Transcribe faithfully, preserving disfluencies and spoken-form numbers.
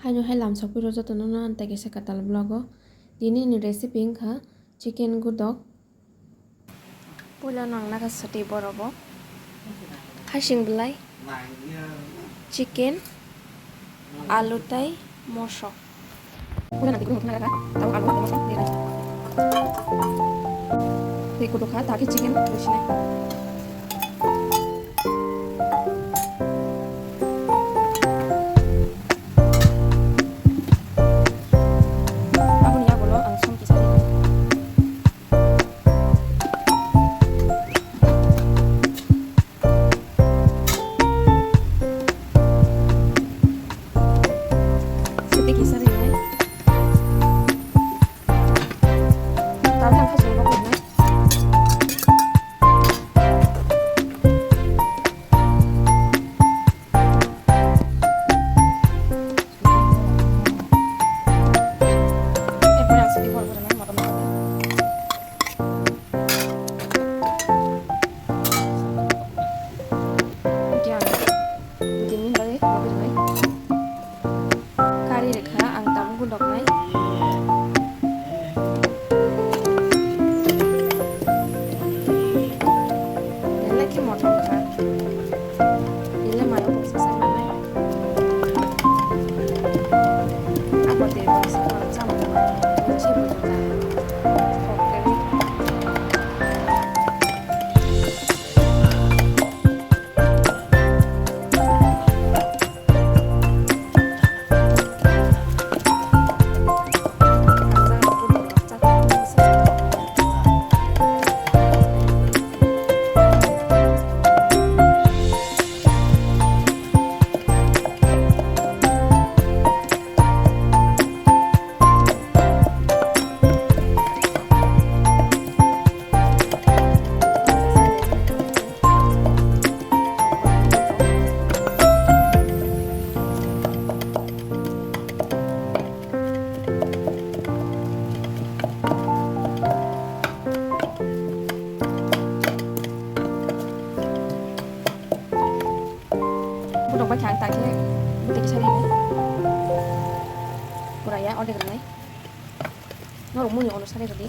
Haino hai lamsok piro jotono no ang tei kaisa kwtal vlog o. Tini ni recipe wngkha chicken gudok. Puila no ang naga sati borobo. Hasing belai, chicken, alu tei moso. Puila no twi kunu naga, tabo alu tei moso. Twi kutuk kha, ta khe chicken rwsinai. Aboni yagulo ang som kisa rinai. Sete kisa rinai. Tabuk ang khasing rok rinai. Erpore ang sidi bor bor nai motom motom. Hwnkhe ang dui minute bagwi rw rinai. Kari rwkha ang tabuk gundoknai. Belai khe motom kha. Belai mayo boksa sai manai. Abo de boksa khe chama khe se bujukha. Kok khe. Borok bai kha ang ta khe tei kisa rinai. Pura ya ordek rwnai. Norok muni ono sarai rwdi.